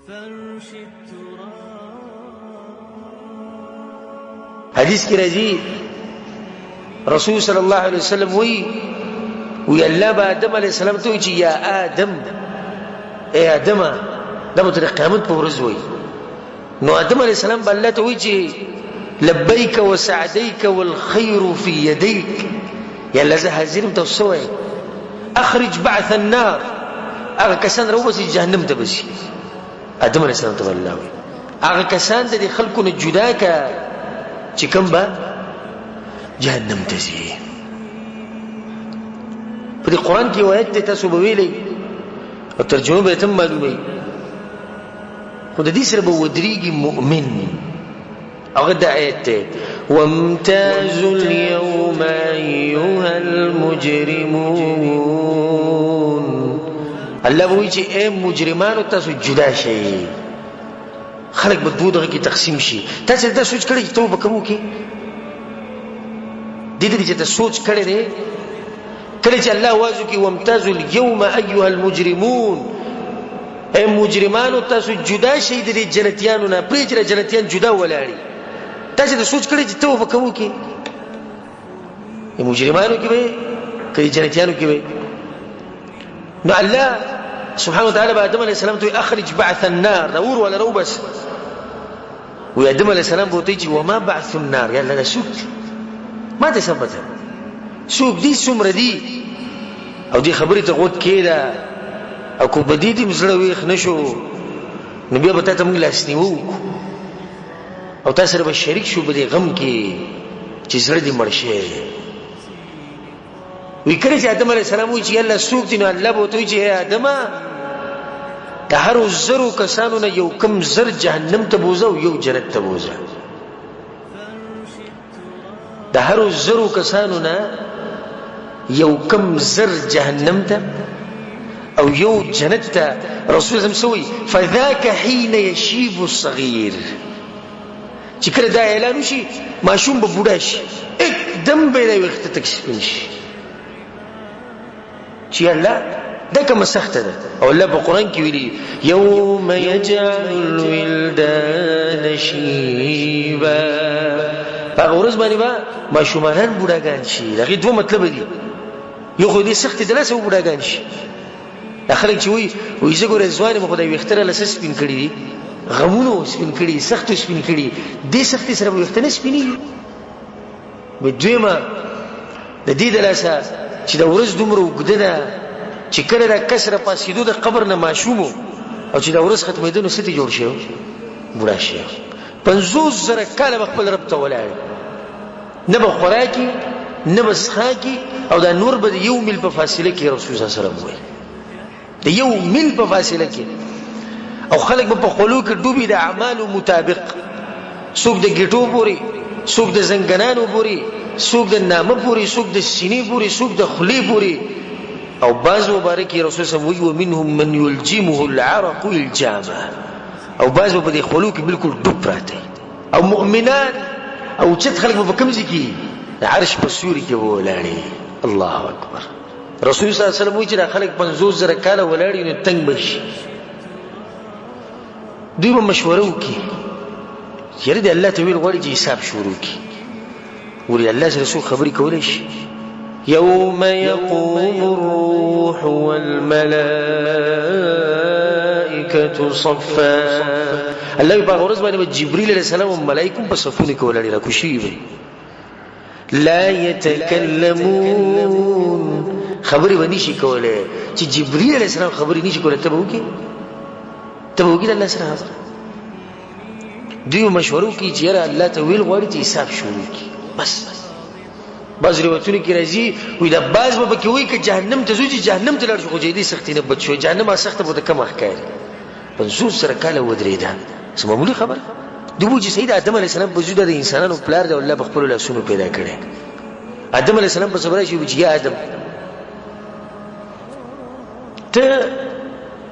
فرش التراب. حدیث کې راځي رسول صلی الله علیه وسلم وی وی الله به آدم علیه السلام ته وی چې یا آدم، ای آدم، دا به تر قیامت په ورځ وی. نو آدم علیه السلام به الله ته وی چې لبیک وسعدیک والخیر فی یدیک، یا الله زه حاضر یم، ته څه وایې؟ اخرج بعث النار، هغه کسان راوباسي چې جهنم ته به ځي. آدم علیه السلام ته به الله وایي هغه کسان د دې خلکو نه جدا که چې کوم به جهنم ته ځي. په دې قرآن کې یو آیت دی، تاسو به ویلی او ترجمه به یې هم معلوموي، خو د دې سره به ودرېږي مؤمن. هغه دا آیت دی، وامتازوا اليوم ایها المجرمون. الله به وایي چې ای مجرمانو تاسو جدا شئ. خلک به دوه دغه کې تقسیم شي. تاسو دا سوچ کړی چې ته به کوم وکړې؟ دې ته چې ته سوچ کړی دی، کله چې الله واز وکړي وامتازوا اليوم ایها المجرمون، ای مجرمانو تاسو جدا شئ د دې جنتیانو نه، پرې چې جنتیان جدا ولاړي. تاسو دا سوچ کړی چې ته به کوم وکړې؟ ای مجرمانو کې به که جنتیانو کې به؟ نو الله سبحانه وتعالى به آدم علیه السلام ته اخرج بعث النار، دا اور ولا روبس. وی آدم علیه السلام به ورته چې وما بعث النار، یا الله دا څوک دي؟ ما ته څه پته څوک دي، څومره دي؟ او دې خبرې ته غوږ کېده او که په دې دې هم زړه ویښ نه شو، نو بیا به تا ته موږ لاسنیوه وکړو او تا سره به شریک شو په دې غم کې چې زړه دې مړ شي. وی کله چې آدم علیه السلام وایي چې الله څوک دي، نو الله به ورته وایي چې ای آدمه، د هرو زرو کسانو نه یو کم زر جهنم ته بوځه او یو جنت ته بوځه. د هرو زرو کسانو نه یو کم زر جهنم ته او یو جنت ته. رسول الله صلی الله علیه وسلم فذاک حين یشیب الصغیر، چې کله دا اعلان وشي ماشوم به بوډا شي، اکدم به یې ویښته تک سپین شي چې الله دا کومه سخته ده. او الله په قرآن کې ویلي یوم یجعل الولدان شیبا، په هغه ورځ باندې به ماشومانان بوډاګان شي. د هغې دوه مطلبه دي، یو خو دې سختې د لاسه وبوډاګان شي. دا خلک چې وایي، وایي زه ګوره ځوان یم خو دا ویښته راله څه سپین کړي دي، غمونو سپین کړي، سختو سپین کړي، دې سختې سره به ویښته نه سپینېږي. وایي دویمه د دې د لاسه چې د ورځ دومره اوږده ده چې کله دا کس راپاڅېدو د قبر نه ماشوم و، او چې دا ورځ ختمېده نو څه ترې جوړ شوی، بوډا شوی. 50,000 کاله به خپل رب ته ولاړ، نه به خوراکي نه به څښاکي، او دا نور به د یو میل په فاصله کې رسول صلی الله علیه وسلم وایي، د یو میل په فاصله کې. او خلک به په خولو کې ډوبي د اعمالو مطابق، څوک د ګیټو پورې، څوک د زنګنانو پورې، څوک د نامه پورې، څوک د سینې پورې، څوک د خولې پورې. او بعض مبارک رسول صلی الله علیه وسلم وایي ومنهم من یلجمه العرق الجامه، او بعض به په دې خولو کې بالکل ډوب پراته وي. او مؤمنان او چت خلک به په کوم ځای کې د عرش په سیوري کې به ولاړ وي. الله اکبر. رسول صلی الله علیه وسلم وایي چې دا خلک 50,000 کاله ولاړ وي نو تنګ به شي. دوی به مشوره وکړي چې یاره دې الله ته ویل غواړي چې حساب شروع کړي، ولې الله سره څوک خبرې کولی شي؟ یوم یقوم الروح والملائکة صفا. الله په هغه ورځ باندې به جبرئیل علیه السلام او ملائکه هم په صفونو کې ولاړ راکوز شوي وي. لا یتکلمون، خبرې به نشي کولی. چې جبرئیل علیه السلام خبرې نشي کولی، ته به وکړې؟ ته به وکړې د الله سره خبره؟ دوی به مشوره وکړي چې یاره الله ته ویل غواړي چې حساب شروع کړي. بس بعض روایتونو کې راځي وایي دا بعض به پکې وایي که جهنم ته ځو چې جهنم ته لاړ شو، خو چې دې سختې نه بچ شو، جهنم هغه سخته به ورته کمه ښکاري. 50,000 کاله ودرېده، څه معمولي خبره؟ دوی وایي چې سید آدم علیه السلام په زوی د انسانانو پلار دی او الله په خپلو لاسونو پیدا کړی. آدم علیه السلام په صبر شي چې یا آدم، ته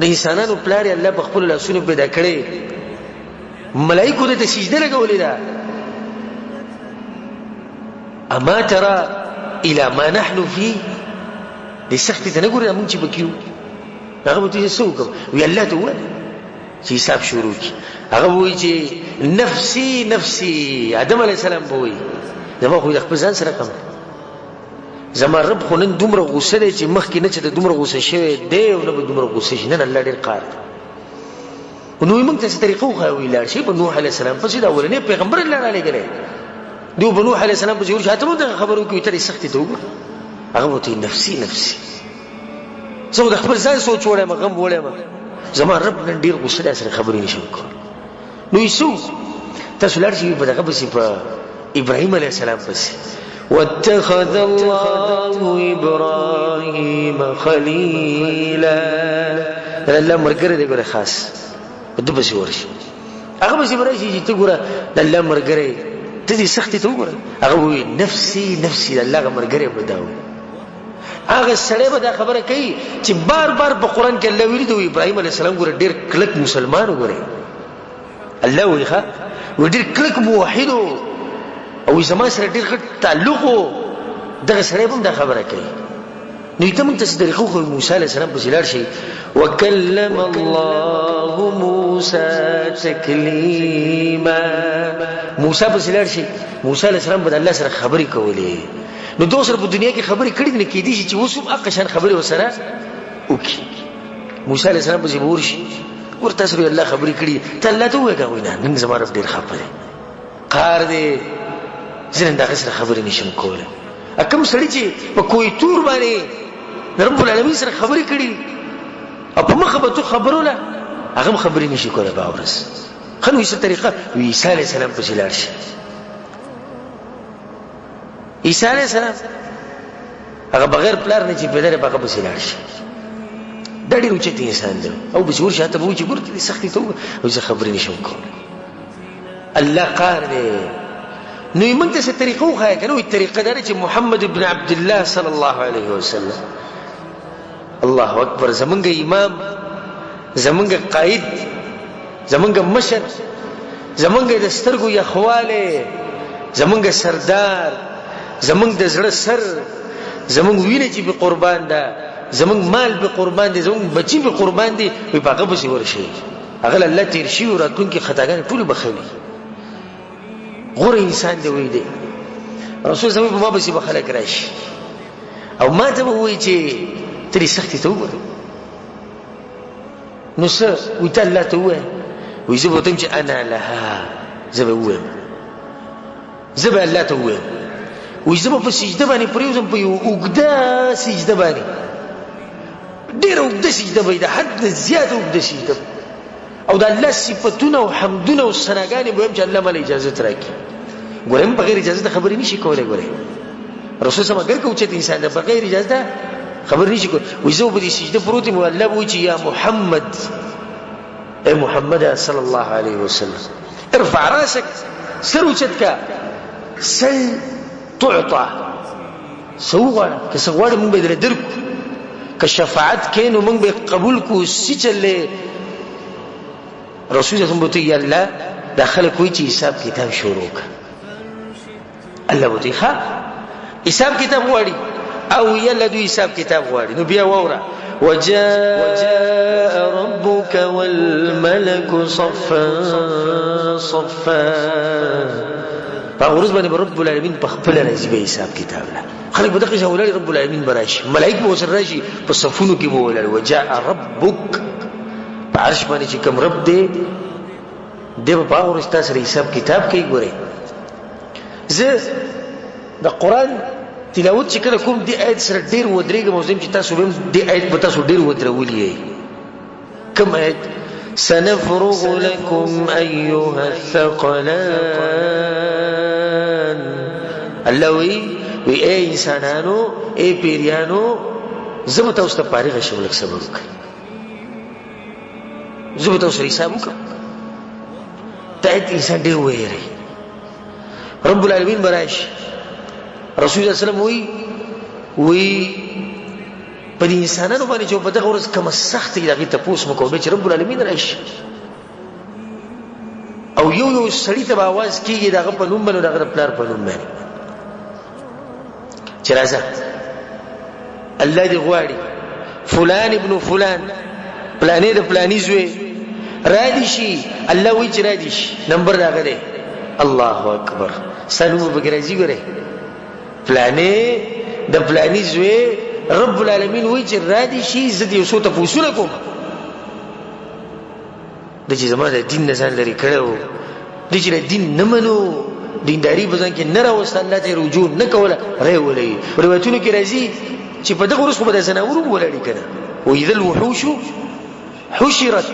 د انسانانو پلار یې، الله په خپلو لاسونو پیدا کړی، ملایکو دې ته سجده لګولې ده، اما ترى الى ما نحن فيه، دې سختې ته نه ګورې موږ چې پکې یو؟ هغه به ته څه وکړم؟ وی الله ته ووایه. چې حساب شروع کړي. هغه وایي چې نفسي نفسي، آدم علیه السلام به وایي زما خو د خپل ځان سره کم، زما رب خو نن دومره غوسه دی چې مخکې نه چې د دومره غوسه شوی دی او نه به دومره غوسه شي، نن الله ډېر قار دی. نو موږ ته څه طریقه وښایه؟ وایي لاړ شئ په نوح علیه السلام پسې، دا اولنی پیغمبر الله رالیږلی دی، په نوح علیه السلام پسې ورشه، ته هم دغه خبره وکړي، ته دې سختې ته وګوره. هغه به ورته نفسي نفسي، زه خو د خپل ځان سوچ وړی یم، غم وړی یم، زما رب نن ډېر غوسه دی، سره خبرې نشم کولی. نو یې څه وکړو؟ تاسو لاړ شئ په دغه پسې، په ابراهیم علیه السلام پسې. واتخذ الله ابراهیم خلیلا، الله مرګره دی ګوره، خاص په ده پسې ورشي، هغه پسې به راشي چې ته ګوره د الله ملګری، ته دې سختې ته وګوره. هغه وایي نفسي نفسي، د الله هغه ملګری به دا وایي. هغه سړی به دا خبره کوي چې بار بار په قرآن کې الله ویلي دی، ابراهیم علیه السلام ګوره ډېر کلک مسلمان وګوره، الله وایي ښه وایي ډېر کلک موحد و او زما سره ډېر غټ تعلق و، دغه سړی به هم دا خبره کوي. نو ته موږ ته څه طریقه وښیو؟ موسی علیه السلام پسې لاړ شئ. وکلم الله موسی تکلیما، موسی پسې لاړ شئ، موسی علیه السلام به د الله سره خبرې کولې. نو دوی سره په دنیا کې خبرې کړې دي، نو کېدای شي چې اوس هم هغه شان خبرې ورسره وکړي. موسی علیه السلام پسې به ورشي، ورته سره الله خبرې کړي، ته الله ته ووایه که وایي نه، نن زما رب ډېر خفه دی، قار دی، زه نن د هغه سره خبرې نشم کولی. کوم سړي چې په کوی تور باندې د رب العالمین سره خبرې کړي او په مخه به تو خبرو له هغه هم خبرې نشي کولی به ورځ. ښه نو څه طریقه؟ عیسی علیه السلام پسې لاړ شي. عیسی علیه السلام هغه بغیر پلار نه چې پیدا دی، په هغه پسې لاړ شي. دا ډېر اوچت انسان دی او پسې ورشي، هلته به وایي چې ګوره ته دې سختې ته وګوره، او زه خبرې نشم کولی، الله قار دی. نو یې موږ ته څه طریقه وښایه که نه؟ وایي طریقه دا ده چې محمد بن عبدالله صلی الله علیه وسلم، الله اکبر، زمونږ امام، زمونږ قائد، زمونږ مشر، زمونږ د سترګو یخوالی، زمونږ سردار، زمونږ د زړه سر، زمونږ وینه چې په قربان ده، زمونږ مال په قربان دی، زمونږ بچي په قربان دی، وایي په هغه پسې ورشئ، هغه له الله تېر شوي او راتلونکي خطاګانې ټولې بخښلي، غوره انسان دی. وایي دی رسول صاحب په ما پسې به خلک راشي او ما ته به ووایي چې ته دې سختې ته وګوره. نو څه وایي؟ ته الله ته ووایه. وایي زه به ورته وایم چې انا لها، زه به ووایم، زه به الله ته ووایم. وایي زه به په سجده باندې پرېوځم، په یوه اوږده سجده باندې، ډېره اوږده سجده به وي، د حد نه زیاته اوږده سجده، او د الله صفتونه او حمدونه او ثناګانې به وایم چې الله ماله اجازه راکړي. ګوره هم بغیر اجازه خبرې نشي کولی. ګوره رسول سم اګر که اوچت انسان دی، بغیر اجازه خبرې نشي کولی. وایي زه به په دې سجده پروت یم، الله به وایي چې یا محمد، ای محمد صلی الله علیه وسلم، ارفع راسک، سر اوچت کا، سل تعطا، څه وغواړه، که څه غواړې موږ به یې درله درکړو، که شفاعت کوې نو موږ به یې قبول کړو، څه چل دی؟ رسول الله به یا الله دا خلک وایي چې حساب کتاب شروع کړه. الله به ښه حساب کتاب غواړي او یلا دوی حساب کتاب غواړي. نو بیا ووره وجاء ربك والملك صفا صفا، په ورځ باندې رب العالمین په خپل راځي به حساب کتاب له خلک به دغه ځای ولاړ، رب العالمین به راشي، ملائک به ورسره راشي، په صفونو کې به ولاړ. وجاء ربک، په عرش باندې چې کوم رب دی، دی به په هغه ورځ تا سره حساب کتاب کوي. ګورئ زه د قرآن تلاوت چې کله کوم، دې آیت سره ډېر ودرېږم او زه چې تاسو به هم دې آیت به تاسو ډېر ودرولي یئ. کوم آیت؟ سنفرغ لكم أيها الثقلان. الله وی وی اے انسانانو، اے پیریانو، زه به تاسو ته فارغ شم، لږ صبر وکړئ، زه به تاسو سره حساب وکړم. دا آیت انسان ډېر ویری. رب العالمین به راشي، رسول الله صلی الله علیه وسلم وی وی په دې انسانانو باندې چې په دغه ورځ کومه سختي د هغې تپوس مه کوه، چې رب العالمین راشي او یو یو سړي ته به اواز کېږي د هغه په نوم باندې او د هغه د پلار په نوم باندې چې راځه، الله دې غواړي فلان ابن فلان، پلانې د پلاني زوی، را دي شي. الله وایي چې را دي شي، نمبر د هغه دی. الله اکبر، ستا نوم به پکې راځي. ګورې پلانې د پلاني زوی، رب العالمین وایي چې را دي شي، زه دې یو څو تپوسونه کوم. د چې زما د دین نه ځان لرې کړی و، د چې د دین نه منو، دینداري په ځان کې نه راوسته، الله ته یې رجوع نه کوله، ری ولوي. روایتونو کې راځي چې په دغه ورځ خو به د ځناورو هم ولاړي که نه، واذا الوحوش حشرت،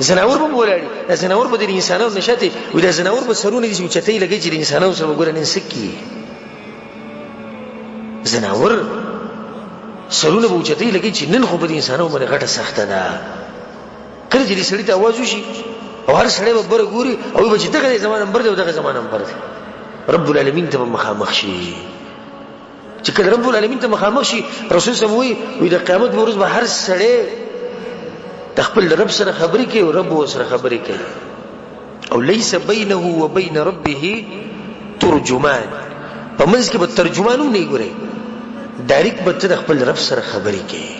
ځناور به هم ولاړي. دا ځناور به د انسانانو نه شاته وي، دا ځناور به سرونه داسې اوچتوي لګوي چې د انسانانو سره به ګوره نن څه کېږي. ځناور سرونه به اوچتوي لګوي چې نن خو به د انسانانو باندې غټه سخته ده. کله چې دې سړي ته اواز وشي او هر سړی به بره ګوري او وایي چې دغه دی زما نمبر دی او دغه زما نمبر دی، رب العالمین ته به مخامخ شي. چې کله رب العالمین ته مخامخ شي، رسول صلی وایي، وایي د قیامت په ورځ به هر سړی د خپل رب سره خبرې کوي او رب ورسره خبرې کوي، او لیس بینه وبین ربه ترجمان، په منځ کې به ترجمان هم نه ګوري، ډایرکټ به ته د خپل رب سره خبرې کوي،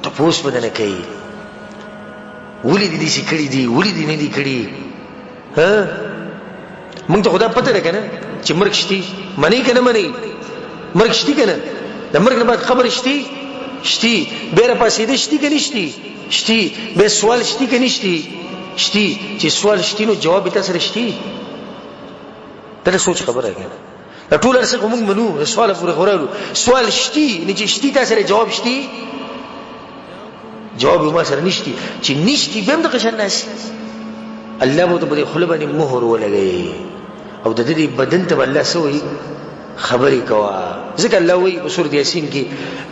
تپوس به نه کوي ولې دې داسې کړي دي، ولې دې نه دي کړي. ها موږ ته خو دا پته ده که نه چې مرګ شتي، منئ که نه منئ؟ مرګ شتي که نه؟ د مرګ نه بعد قبر شتي؟ شتي. بیا راپاڅېده شتي که نشتي؟ شتي. بیا سوال شتي که نشتي؟ شتي. چې سوال شتي نو جواب یې تا سره شتي. دا د سوچ خبره ده. دا ټول هر څه خو موږ منو، د سواله پورې خو راغلو. سوال شتي، نو چې شتي تا سره جواب شتي؟ جواب ما سره نشتي. چې نشتي بیا هم دغه شان ناست، الله به ورته په دې خوله باندې مهر ولګوي او د دې بدن ته به الله څه وایي؟ خبرې کوه. ځکه الله وایي په سورة یاسین کې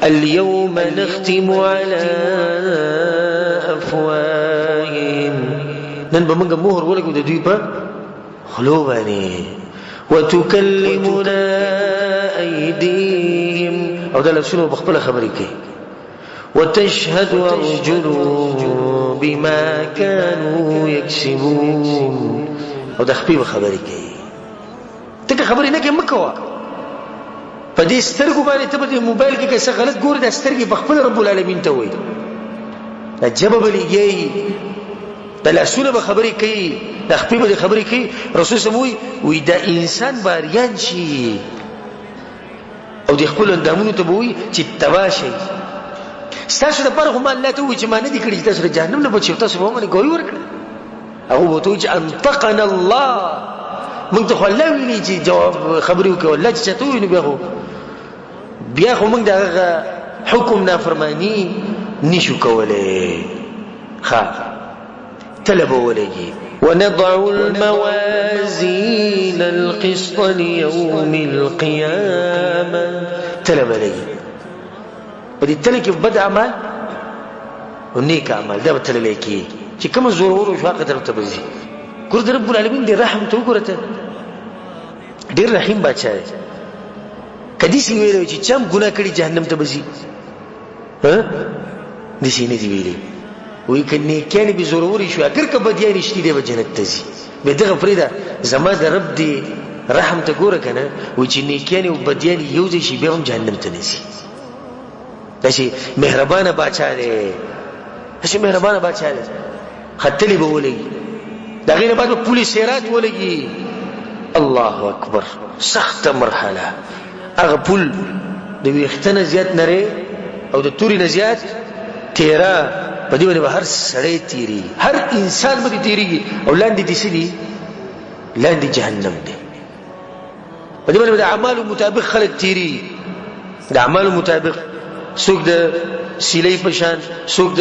اليوم نختم على افواههم، نن به موږ مهر ولګو د دوی په خلو باندې، وتکلمنا ایدیهم، او دا لاسونه په خپله خبرې کوي، وتشهد ارجلهم بما كانوا يكسبون، او د خپې به خبرې کوي. ته که خبرې نه کوې مه کوه. په دې سترګو باندې ته په دې موبایل کې که څه غلط ګورې، دا سترګې په خپله رب العالمین ته وایي، دا ژبه به لګیږي، د لاسونه به خبرې کوي، د خپې به خبرې کوي. رسول صلی وایي، وایي دا انسان به اریان شي او د خپلو اندامونو ته به وایي چې تباه شئ. ستاسو دپاره خو ما الله ته ووایي چې ما نه دي کړي چې تاسو د جهنم نه بچ شئ، تاسو به ومنئ ګواهي ورکړئ. هغه به ورته وایي چې انطقنا الله، موږ ته خو الله ویلي چې جواب خبرې وکړي، الله چې چاته ووایي نو بیا خو موږ د هغه حکم نافرماني نشو کولی. ښه تله به ولګي. ونضع الموازين القسط ليوم القيامة، تله به لګي. په دې تله کې بد اعمال او نیک اعمال دا به تله لګي چې کوم زورور شو هغه طرف ته به ځي. ګوره د رب العالمین دې رحم ته وګوره، ته ډېر رحیم بادشاه دی. که داسې ویلی چې چا هم ګناه کړې جهنم ته به ځي، ها داسې نه دي ویلي. وایي که نیکیانې بې زورورې شوې، اګر که بدیانې شتي، دی به جنت ته ځي. بیا دغه پرېږده، زما د رب دې رحم ته ګوره که نه، وایي چې نیکیانې او بدیانې یو ځای شي بیا هم جهنم ته نه ځي. داسې مهربانه باچا دی، داسې مهربانه باچا دی. ختلې به ولګي، د هغې نه بعد به پولې صراط ولګي. الله اکبر، سخته مرحله. هغه پول د ویښته نه زیات نری او د تورې نه زیات تیره، په دې باندې به هر سړی تیریږي، هر انسان به دې تیریږي. او لاندې دې څه دي؟ لاندې جهنم دی. په دې باندې د اعمالو مطابق خلک تیریږي، د اعمالو مطابق، څوک د سیلۍ په شان، څوک د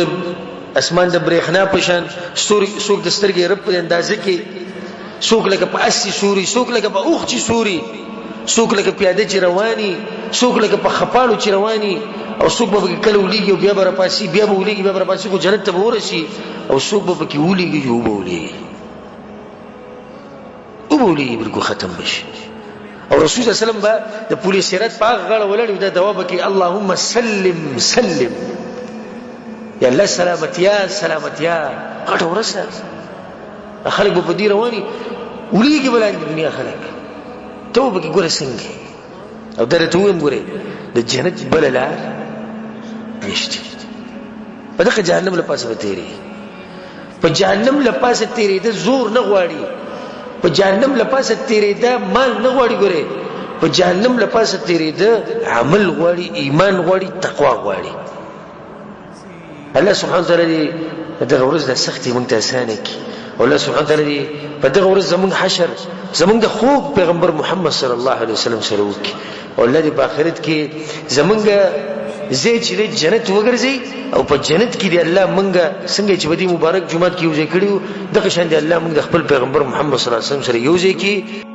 اسمان د برېښنا په شان، څوک د سترګې رب په اندازه کې، څوک لکه په اس چې سوري، څوک لکه په اوښ چې سوري، څوک لکه پیاده چې رواني، څوک لکه په خپاړو چې رواني، او څوک به پکې کله ولیږي او بیا به راپاڅي، بیا به ولیږي، بیا به راپاڅي، خو جنت ته به ورسي. او څوک به پکې ولیږي چې وبه ولیږي، وبه ولیږي، بالکل ختم به شي. او رسول صلی الله علیه وسلم به د پولې صراط په هغه غاړه ولاړ وي، دا دعا به کوي، اللهم سلم سلم، یا الله سلامتیا سلامتیا. غټه ورځ ده، خلک به په دې رواني ولیږي به لاندې دنیا خلک، ته به پکې ګوره څنګه. او دا درته ووایم ګورې د جنت بله لار نشته، په دغه جهنم له پاسه به تېرېږي. په جهنم له پاسه تېرېده زور نه غواړي، په جهنم له پاسه تېرېده مال نه غواړي، ګورې په جهنم له پاسه تېرېده عمل غواړي، ایمان غواړي، تقوا غواړي. الله سبحانه وتعالی دې په دغه ورځ دا سختې موږ ته اسانه کړي، او الله سبحانه وتعالی دې په دغه ورځ زموږ حشر زموږ د خوږ پیغمبر محمد صلی الله علیه وسلم سره وکړي، او الله دې په آخرت کې زموږ ځای چې دی جنت وګرځي، او په جنت کې دې الله موږ څنګه چې په دې مبارک جومات کې یو ځای کړي وو، دغه شان دې الله موږ د خپل پیغمبر محمد صلی الله علیه وسلم سره یو ځای کړي.